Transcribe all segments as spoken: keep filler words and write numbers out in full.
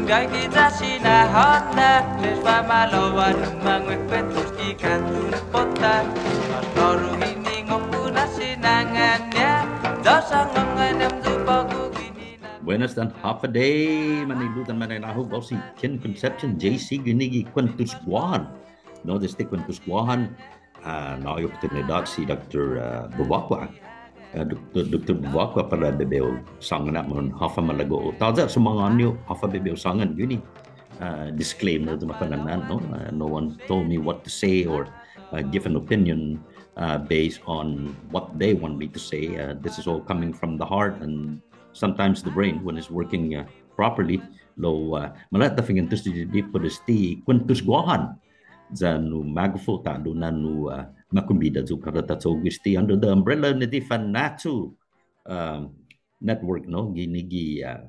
Gaige ya siña hånda, tres pa' malago' nu manguekuentos gi kånton påtta. Mas klåru i ningo' put na sinangan-ña, ya sa' nganggen hamyo på'go guini na. Buenas yan håfa adai, mañe'lu-hu yan mañaina-hu, guåhu si Ken Concepcion, J C, guini gi Kuentos Guåhan. No, desde Kuentos Guåhan, ah, nå'i oportunidåt si Doktor, ah, Bevacqua. Ah, Doktor, Doktor Bevacqua para bai hu sångan nai mohon håfa malago'. Tåya' sumångan yu' håfa bai hu sångan guini. Ah, disclaimer to ma fa'na'an, no? Ah, no one told me what to say or, uh, give an opinion, uh, based on what they want me to say. Uh, this is all coming from the heart and sometimes the brain when it's working, uh, properly. Lao, uh, malago' ta fanguentos didide' put este Kuentos Guåhan. Ya nu magof yu' ta'lo na nu, uh, makombida yu' para ta cho'gue este under the umbrella ni i Fanachu, um, network, no? Guini gi, uh,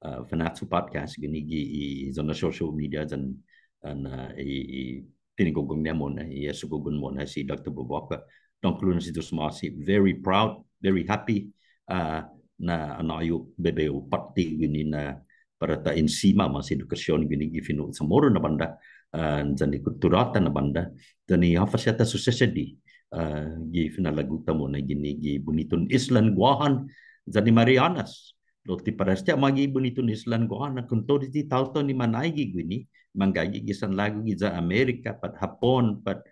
uh, Fanachu podcast, guini gi i, i, yan i social media, yan, yan, uh, i, i tinigogong-ña mo'na, i, uh, sugogon mo'na si Doktor Bevacqua. Dångkolo na si Yu'os ma'åse', very proud, very happy, uh, na annai yu' bai hu påtte guini na para ta ensima mås edukasion guini gi fino' CHamoru na bånda, uh, yan i kutturå-ta na bånda, yan i håfa siha ta susesedi, uh, gi fina'lågu-ta mo'na guini gi buniton Islan Guåhan, yan i Marianas. Lao ti para este magi buniton Islan Guåhan, na kontodu i taotao ni manggaige guini, manggaige gi sanlagu giya Amerika, pat Hapon, pat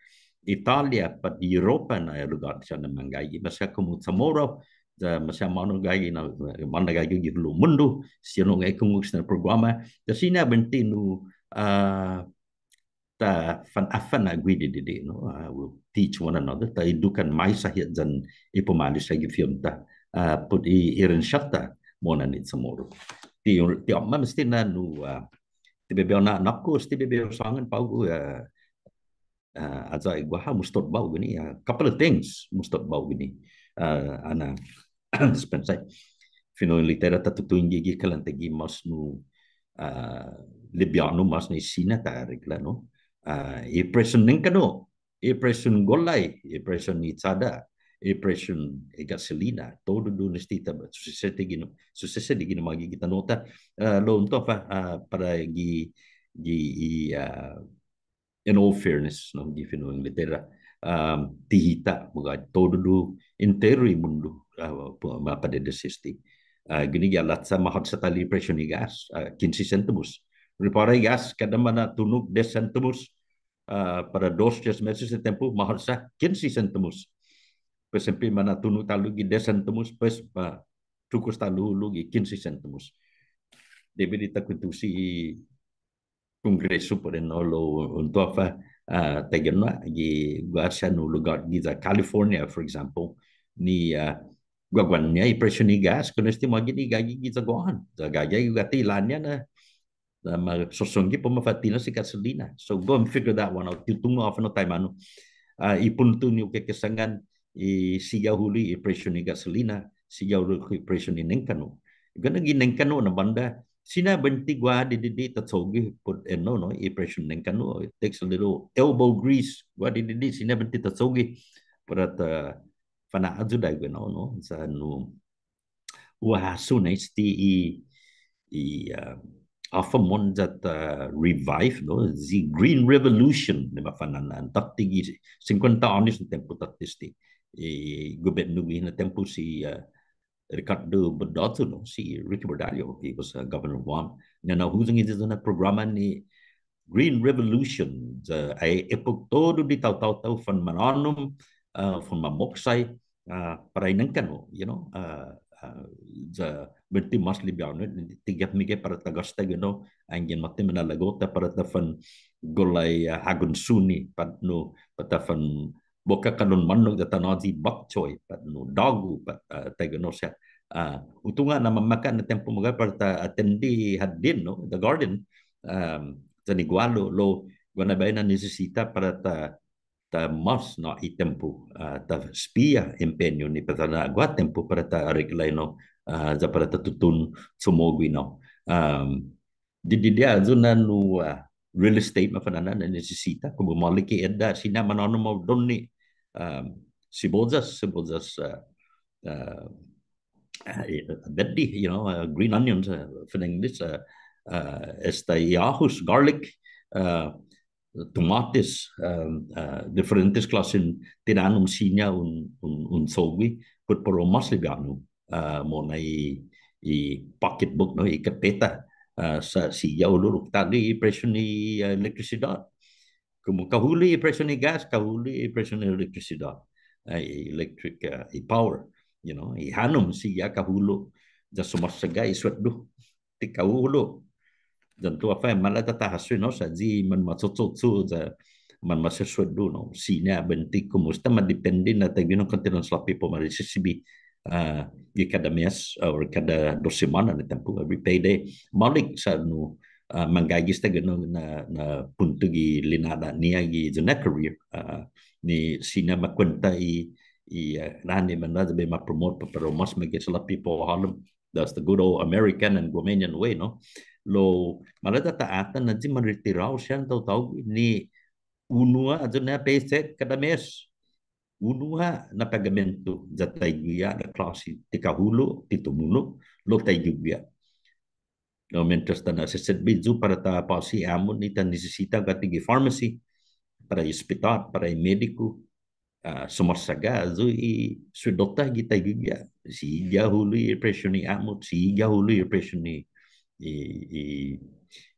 Italia, pat Europa na lugåt siha na manggaige. Maseha komu CHamoru, ya maseha månu gaige na, månu gaige gi hulo' mundo, siña un ekungok este na programa, ya siña buente nu, ah, ta fana'fana'gue didide', no? Uh, we'll teach one another. Ta edukan maisa hit yan i pumalu siha gi fi'on-ta. Uh, put i irensia-ta mo'na ni CHamoru. Ti, ti åpmam este na nu, uh, ti bai hu na'na'an, of course, ti bai hu sångan på'go, uh, uh, ayu i guaha must talk about guini, uh, couple of things must talk about guini. Uh, annai, dispensa. Fino' Inglatera ta tutuhon gi, gi kalan taiguihi mås nu, ah, libiånu mås ni siña ta arekla, no? Ah, i presiun nengkanno', i presiun gollai, i presiun i chåda', i presiun i gasolina, todudu este ta susesedi guini, susesedi guini magi gi tano'-ta, ah, lao un tungo' håfa, ah, para gi, gi i, ah, in all fairness, no, gi fino' Inglatera, um, ti hita, magåhet todudu, enteru i mundo, uh, pu-, ma padedesi este. Uh, guini gi halacha mahåtsa ta'lo i presiun i gas, uh, kinse sentimos. Ripåra i gas, kada mana'tunok dies sentimos, uh, para dos, tres meses i tiempo, mahåtsa kinse sentimos. Pues siempre mana'tunok ta'lo gi dies sentimos, pues, uh, tukoste ta'lo hulo' gi kinse sentimos. Debi di ta kuentusi Kongresu put ennao lao un tungo' håfa, ah, taiguenao, gi guaha siha nu lugåt giya California, for example, ni, ah, guaguan-ña i presiu ni gas, kuentos este magi ni gaige giya Guåhan. Ya gaige guatu i ilåt-ña na, na ma sosongge put ma fa'tinas i gasolina. So go and figure that one out. Ti hu tungo' håfa na taimanu. Ah, i puntu ni hu kekesångan, i sigi yu' hulo' i presiu ni gasolina, sigi yu' hulo' i presiu ni nengkanno'. Guaha na gi nengkanno' na bånda, siña buente guaha didide' ta cho'gue put ennao, no, i presiu nengkanno'. It takes a little elbow grease, guaha didide' siña buente ta cho'gue para ta fana'ayuda guenao, no. Sa' nu, hu hasso na este i, i, ah, håfa mohon ya ta revive, no, the Green Revolution, ni ma fa'na'an, tåtte gi sinkuenta åños na tiempo tåtte este. I gobetnu guihi na tiempo si, ah, Ricardo Bordallo, no, si Ricky Bordallo, he was, uh, governor of Guam. Ni na'huyong i, i programa ni Green Revolution, ya, ai, eppok todu i taotao-ta u fanmanånom, uh, fanmamoksai, uh, para i nengkanno', you know, uh, uh, ya, buente mås libiånu, ti gef meggai para ta gåsta, you know, anggen måtto i mana'lågu-ta para ta fangollai, uh, hågon suni, pat nu, pat ta fan boka kanon månnok ya ta nå'i bok choy, pat nu dågu, pat, ah, taiguenao siha. Ah, hu tungo' na mamakkat na tiempo meggai para ta atende håtdin, no, the garden. Um, yan i gualo, lao, guaha na biahi na nisisita para ta, ta mås nå'i tiempo, ah, ta espia empeñu ni para ta na'guaha tiempo para ta areglai, no, ah, ya para ta tutuhon chumo'gue, no. Um, Didide' ayu na nu, ah, real estate ma fa'na'an na nisisita, komu maolek i edda', siña manånom hao donne', um, siboyas, siboyas, ah, ah, ah, eh, betde, you know, ah, green onions, ah, for English, ah, ah, esta i åhos, garlic, ah, tomåtes, ah, ah, diferentes klåsen tinanom siña un, un, un cho'gue, put para u mas liviånu, ah, mo'na i, i pocketbook, no, i katpeta, ah, sa' siña hulo' lokkue' i presiu ni, ah, elektrisidåt. Komu kahulo' i presiu ni gas, kahulo' i presiu ni elektrisidåt, ah, i electric, ah, i power, you know, i hånom siña kahulo', ya sumåsaga i suetdo ti kahulo'. Yan todu håfa, maila' ya ta hasso, no, sa' i manmacho'cho'cho' ya manmasesuetdo, no, siña buente komu esta ma depende na taiguihi na kontinental people ma resisibi, ah, gi kada mes, ah, or kada dos simåna na tiempo, every payday. Maolek sa' nu, ah, manggaige esta gi, no, na, na punto gi lina'la'-ña gi John F. Career, ah, ni siña ma kuenta i, i, ah, na'an-ña, manera ya bai ma promote pa, para u mas meggai salåpe' para u hålom. That's the good old American and Guamanian way, no? Lao, maila' ya ta atan na i manretirao siha na taotao guihi ni unu ha' ayu na paycheck kada mes. Unu ha' na pagamentu, ya taiguihi ha' na klåsi, ti kahulo', ti tumulo', lao taiguihi ha'. Lao mientras ta na'sesetbe yu' para ta påsi åmot ni ta nisisita guatu gi pharmacy, para i hospital, para i mediku, ah, sumåsaga ayu i suetdo-ta gi taiguihi ha'. Sigi ha' hulo' i presiu ni åmot, sigi ha' hulo' i presiu ni i, i,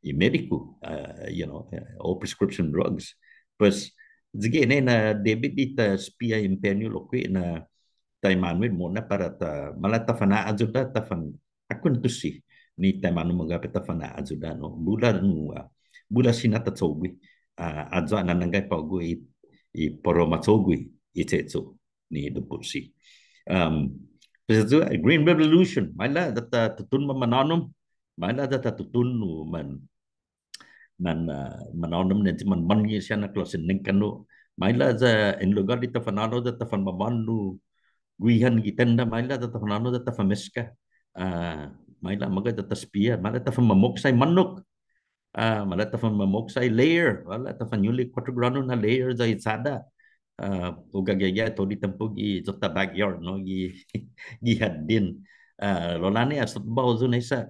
i mediku, ah, you know, ah, o prescription drugs. Pues, sigi ha' na debi di ta espia empeñu lokkue' na taimanu mo'na para ta, maila' ta fana'ayuda, ta fan- Åkuentusi ni taimanu meggai para ta fana'ayuda, no. Bula nu, ah, bula siña ta cho'gue, ah, ayu ha' na nangga på'go i, i para u ma cho'gue i che'cho' ni dupusi. Um, pues ayu, ah, Green Revolution, maila' ya ta tutuhon ma-, manånom, maila' ya ta tutuhon nu man, man, ah, manånom ni ti manmånnge' siha na klåsen nengkanno'. Maila' ya en lugåt di ta fanå'lo' ya ta fanmamånu guihan gi tenda, maila' ya ta fanå'lo' ya ta fanmeska. Ah, maila' meggai ya ta espia, maila' ta fanmamoksai månnok. Ah, maila' ta fanmamoksai layer, maila' ta fanñule' kuåttro grånu na layer ya i chåda'. Ah, hu gaige todu i tiempo gi iyo-ta backyard, no, gi, gi haddin. Ah, lao låni, ah, sotbao yu' na isa.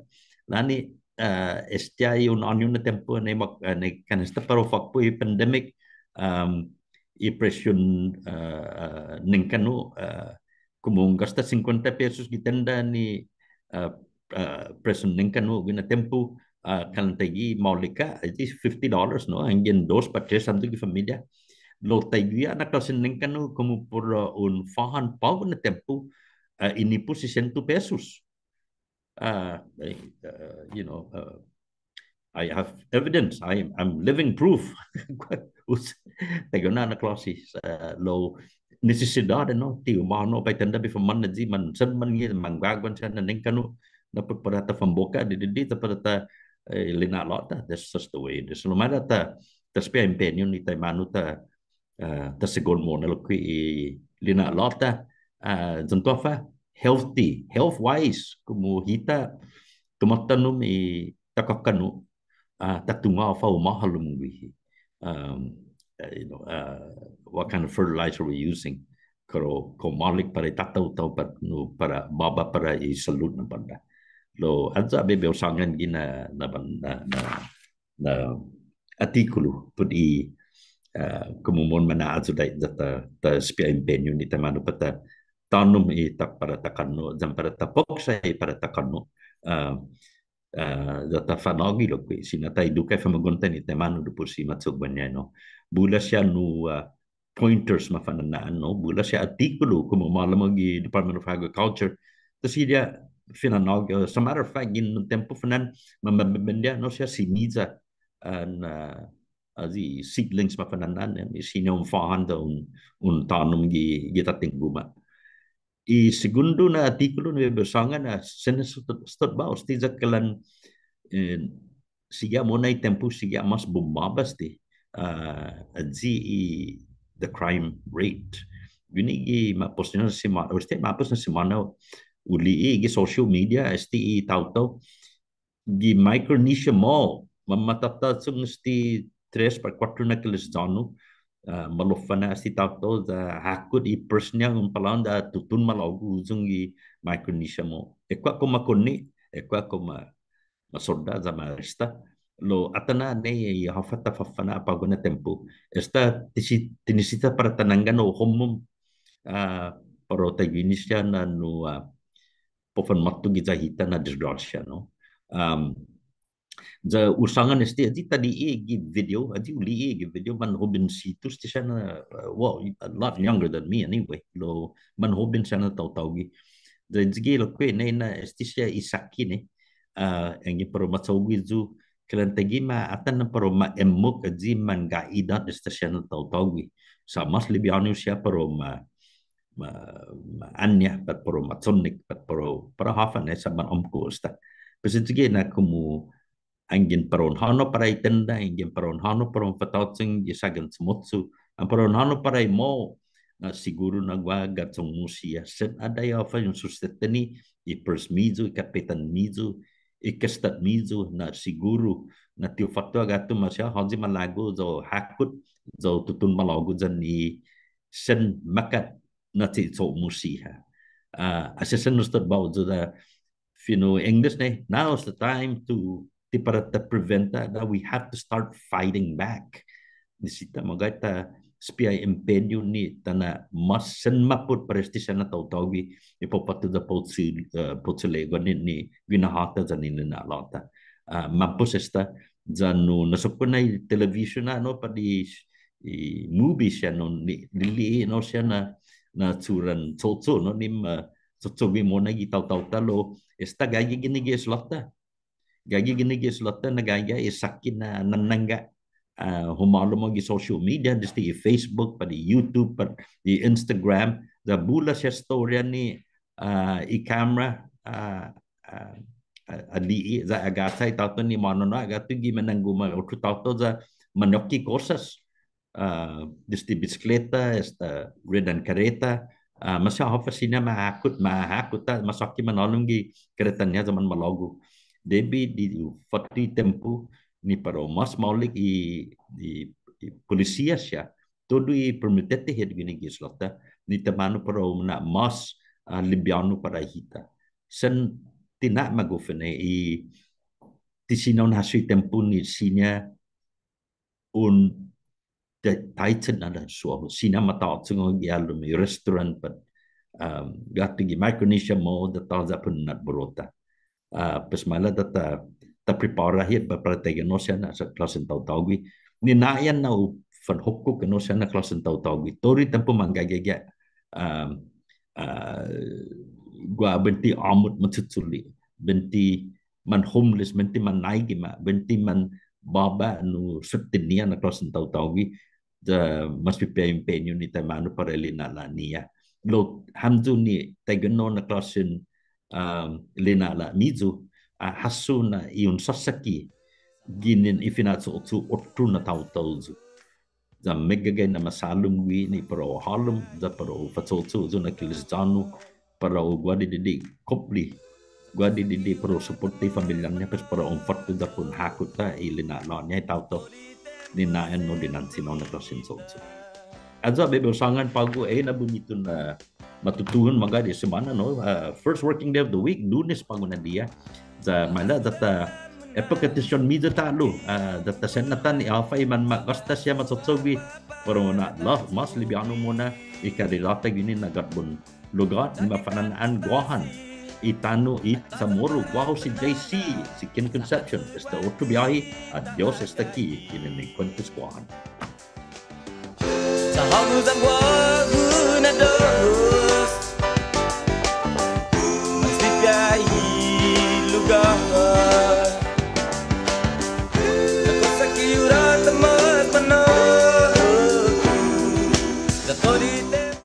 Låni, ah, este ha' un åñu na tiempo ni mak-, ah, ni kanesta para u fåkpo' i pandemic, um, i presiun, ah, ah, nengkanno', ah, komu un gåsta sinkuenta pesos gi tenda ni, ah, ah, presiun nengkanno' guihi na tiempo, ah, kalan taiguihi maolek ha', ayu i fifty dollars, no? Anggen dos pat tres hamyo gi familia. Lao taiguihi ha' na klåsen nengkanno' komu put, ah, un fåhan på'go na tiempo, ah, ini put sisientos pesos. Ah, eh, ah, you know, ah, I have evidence. I am, I'm living proof. Taiguihi na klåsi, ah, lao nisisidåt, no? Ti u ma hånao bai tenda bihu manånom ayu, man sen man gi, mangguaguan siha na nengkanno', na put para ta fanboka, di, di, di, ta para ta, eh, lina'la'-ta. That's just the way it is. Lao maila' ta, ta espia empeñu ni taimanu ta, ah, ta sigi mo'na lokkue' i lina'la'-ta, ah, yan todu håfa, healthy, health wise, komu hita, tumatanum i ta kåkanno', ah, ta tungo' håfa u ma hålom guihi. Um, uh, you know, uh, what kind of fertilizer we're using. Kao, kao maolek para i tataotao pat nu para båba para i salud na bånda. Lao, ayu ha' bai hu sångan guihi na, na ban-, na, na, na attikulu put i, ah, komu mohon mana'ayuda ya ta, ta espia empeñu ni taimanu para ta tånom i ta para ta kånno', yan para ta poksai para ta kånno'. Ah, ah, ya ta fanå'gue lokkue', siña ta eduka i famagu'on-ta ni taimanu dupusi ma cho'gue guaha, no. Bula siha nu, ah, pointers mafana'an, no. Bula siha attikulu komu mamåhlao gi Department of Agriculture. Ta siña fanå'gue, as a matter of fact, ginen un tiempo fana'an, ma-, ma-, ma-, manbende ha', no, siha simiya, an, ah, ayu i seedlings mafana'an, eh, siña un fåhan ya un, un tånom gi, gi tatten guma'. I segundo na attikulu ni bai hu sångan, ah, sen sot-, sotbao, este ya kalan, eh, sigi ha' mo'na i tiempo, sigi ha' mas bumåba este, ah, ayu i the crime rate. Guini gi ma'pos na simåna, or este ma'pos na simåna, hu li'e' gi social media, este i taotao, gi Micronesia Mall, ma-, mamatåta cho'gue este tres pat kuåttro na kilisyånu, ah, malofan ha' este taotao, ya ha hakot i purse-ña un palao'an ya tutuhon malågu huyong gi Micronesia Mall. Ekua' kao ma konne', ekua' kao ma ma sodda' ya ma aresta. Lao atan ha' nai i håfa ta fafana' på'go na tiempo. Esta ti si-, ti nisisita para ta nangga na u homom, ah, para ta guini siha na nu, ah, para u fanmåtto giya hita na disgrasia, no? Um, ya hu sångan este, ayu ta li'e' gi video, ayu li'e' gi video, manhobensitu este siha na, uh, well, a lot younger than me anyway. Lao manhoben siha na taotaogue. Ya sigi lokkue' nai na este siha i sakki nai, ah, yanggen para u ma cho'gue yu', kalan taiguihi ma atan na para u ma emmok ayu mangga'i idåt esta siha na taotaogue. Sa' mas libiånu siha para u ma, ma, ma å'ña, pat para u ma chonnek, pat para u, para håfa nai sa' manåmko' esta. Pues sigi na komu yanggen para un hånao para i tenda, yanggen para un hånao para un fa'tå'chong, gi sagan chumocho, yan para un hånao para i mall, na siguru na guaha ga'chong-mu siha. Sen adahi håfa un susteteni i purse-miyu, i kapetan-miyu, i kåstat-miyu, na siguru na ti u fåtto guatu maseha håyi malago' ya u håkot, ya u tutuhon malågu yan i sen makkat na ti cho'gue-mu siha. Ah, asesen esta båba yu' ya fino' English nai, now is the time to, ti para ta preventa, that we have to start fighting back. Nisisita meggai ta espia empeñu ni ta na'mås sen mappot para este siha na taotaogue, i para u fåtto ya para u chu-, eh, para u chule' guini ni guinahå-ta yan i lina'la'-ta. Ah, mampos esta, ya nu na'sokko' na i television ha', no, pat i, i movie siha, no, ni, lili'e', no, siha na, na churan cho'cho', no, ni ma, cho'cho'gue mo'na gi taotao-ta lao, esta gaige guini gi isla-ta. Gaige guini gi isla-ta na gaige i sakki na nanangga. Ah, humålom hao gi social media, desde i Facebook, pat i YouTube, pat i Instagram, ya bula siha estoria ni, ah, i camera, ah, ah, ah, ali'e', ya agacha i taotao ni månu na, guatu gi manangguma otro taotao, ya mañoki kosas. Ah, desde bisikleta, esta ruedan kareta, ah, maseha håfa siña ma hakot, ma hakot ha', macho'gue manhålom gi kareta-ña ya manmalågu. Debi di u fåtto i tiempo ni para u mas maolek i, i, i polisia siha, todu i permitete hit guini gi isla-ta, ni taimanu para u na'mås, ah, libiånu para hita. Sen ti na'magof nai i ti siña un hasso i tiempo ni siña un ta-, taitai na la suahu. Siña ma ta'chong hao gi halom i restaurant pat, um, guatu gi Micronesia Mall ya tåya' put na alburuta. Ah, pues maila' ya ta, ta prepara hit para, para taiguenao siha na sa' klåsen taotaogue. Ni ngai'an na u fanhokkok enao siha na klåsen taotaogue. Todu i tiempo manggaige, um, ah, guaha buente åmot machuchule', buente man homeless, buente man naigima, buente man båba nu suttiña na klåsen taotaogue, ya mas pipia empeñu ni taimanu para i lina'la'-ñiha. Lao hamyo ni taiguenao na klåsen, um, lina'la'-miyu, ah, hasso na i un sasakke ginen i finacho'cho' otro na taotao yu'. Ya meggagai na masalom guini para u hålom, ya para u facho'cho' yu' na kiles yan-hu, para u guaha didide' kupli, guaha didide' para u supotta i familia-ña, pues para un fåtto ya para un hakot ha' i lina'la'-ña i taotao. Ni ngai'an nu dinanche enao na klåsen cho'cho'. Ayu ha' bai hu sångan på'go, eh, na bunitu na matutuhon meggai i simåna, no? Ah, first working day of the week, Lunes på'go na diha. Ya maila' ya ta, eh, epoka ti siña un miyu ta'lo, ah, ya ta sen atan i håfa i manmagåsta siha macho'cho'gue, para u na'lås mas libiånu mo'na i karera-ta guini na gatbon lugåt ni mafana'an Guåhan. I tano' i Chamoru, guåhu si J C, si Ken Concepcion, esta otro biåhi, adios esta ki, ginen i Kuentos Guåhan. Sa' hågu yan guåhu